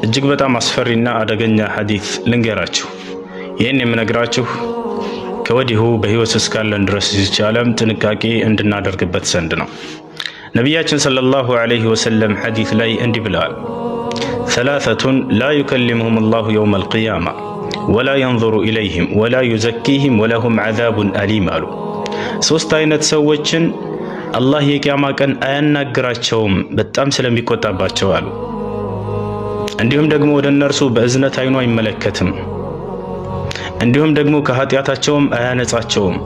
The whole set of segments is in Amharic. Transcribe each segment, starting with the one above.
እጅግ በጣም አስፈሪና አደገኛ ሐዲስ ልንገራችሁ። ይህን የምነግራችሁ ከወዲሁ በሕይወት እስካለን ድረስ ይህች ዓለም ጥንቃቄ እንድናደርግበት ዘንድ ነው። ነቢያችን صلى الله عليه وسلم ሐዲስ ላይ እንዲህ ብለዋል። ثلاثة لا يكلمهم الله يوم القيامة ولا ينظر إليهم ولا يزكيهم ولهم عذاب أليم አሉ። ሶስት አይነት ሰዎችን አላህ የቅያማ ቀን አያናግራቸውም በጣም ስለሚቆጣባቸው አሉ። እንዲሁም ደግሞ ወደ እነርሱ በእዝነት አይኑ አይመለከትም። እንዲሁም ደግሞ ከኃጢአታቸውም አያነጻቸውም።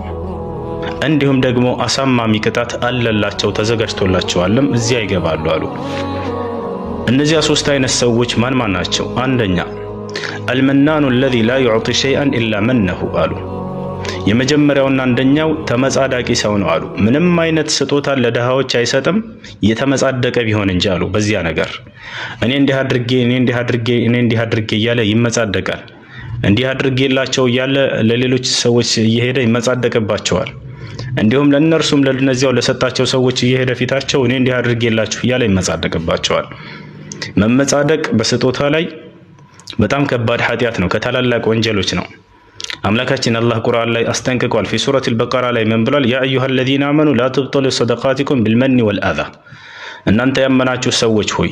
እንዲሁም ደግሞ አሳማሚ ቅጣት አለላቸው ተዘጋጅቶላቸዋልም እዚያ ይገባሉ አሉ። እነዚያ ሶስት አይነት ሰዎች ማን ማን ናቸው? አንደኛ المنان الذي لا يعطي شيئا إلا منه አሉ። የመጀመሪያውና አንደኛው ተመጻዳቂ ሰው ነው አሉ። ምንም አይነት ስጦታን ለድሃዎች አይሰጥም የተመጻደቀ ቢሆን እንጂ አሉ። በዚያ ነገር እኔ እንዲህ አድርጌ፣ እኔ እንዲህ አድርጌ፣ እኔ እንዲህ አድርጌ እያለ ይመጻደቃል። እንዲህ አድርጌላቸው እያለ ለሌሎች ሰዎች እየሄደ ይመጻደቅባቸዋል። እንዲሁም ለእነርሱም ለእነዚያው ለሰጣቸው ሰዎች እየሄደ ፊታቸው እኔ እንዲህ አድርጌላችሁ እያለ ይመጻደቅባቸዋል። መመጻደቅ በስጦታ ላይ በጣም ከባድ ኃጢአት ነው፣ ከታላላቅ ወንጀሎች ነው። አምላካችን አላህ ቁርአን ላይ አስጠንቅቋል። في سورة البقرة ላይ ምን ብሏል? يا أيها الذين آمنوا لا تبطلوا صدقاتكم بالمن والأذى፣ እናንተ ያመናችሁ ሰዎች ሆይ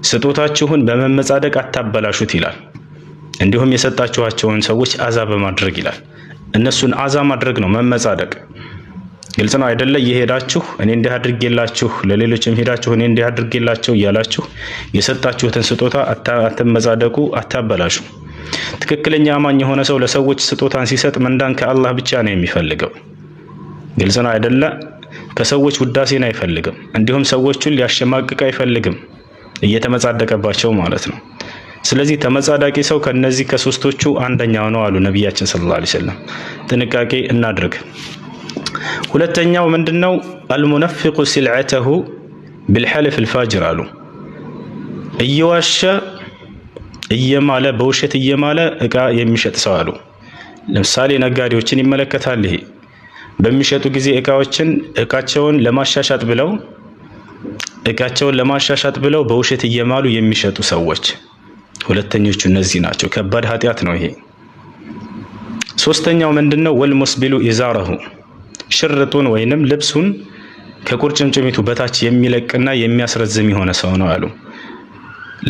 ስጦታችሁን በመመጻደቅ አታበላሹት ይላል። እንዲሁም የሰጣችኋቸውን ሰዎች አዛ በማድረግ ይላል። እነሱን አዛ ማድረግ ነው መመጻደቅ። ግልጽ ነው አይደለ? እየሄዳችሁ እኔ እንዲህ አድርጌላችሁ፣ ለሌሎችም ሄዳችሁ እኔ እንዲህ አድርጌላቸው እያላችሁ የሰጣችሁትን ስጦታ አትመጻደቁ፣ አታበላሹ። ትክክለኛ አማኝ የሆነ ሰው ለሰዎች ስጦታን ሲሰጥ ምንዳን ከአላህ ብቻ ነው የሚፈልገው። ግልጽ ነው አይደለ? ከሰዎች ውዳሴን አይፈልግም። እንዲሁም ሰዎቹን ሊያሸማቅቅ አይፈልግም፣ እየተመጻደቀባቸው ማለት ነው። ስለዚህ ተመጻዳቂ ሰው ከነዚህ ከሶስቶቹ አንደኛው ነው አሉ ነቢያችን صلى الله عليه وسلم። ጥንቃቄ እናድርግ። ሁለተኛው ምንድነው? المنفق سلعته بالحلف الفاجر አሉ። እየዋሸ እየማለ፣ በውሸት እየማለ እቃ የሚሸጥ ሰው አሉ። ለምሳሌ ነጋዴዎችን ይመለከታል። ይሄ በሚሸጡ ጊዜ እቃዎችን እቃቸውን ለማሻሻጥ ብለው በውሸት እየማሉ የሚሸጡ ሰዎች ሁለተኞቹ እነዚህ ናቸው። ከባድ ኃጢአት ነው ይሄ። ሶስተኛው ምንድነው? والمسبل إزاره፣ ሽርጡን ወይንም ልብሱን ከቁርጭምጭሚቱ በታች የሚለቅና የሚያስረዝም የሆነ ሰው ነው አሉ።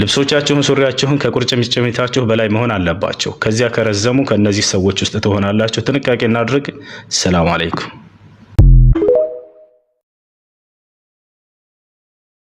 ልብሶቻችሁን፣ ሱሪያችሁን ከቁርጭምጭሚታችሁ በላይ መሆን አለባቸው። ከዚያ ከረዘሙ ከእነዚህ ሰዎች ውስጥ ትሆናላችሁ። ጥንቃቄ እናድርግ። ሰላም አለይኩም።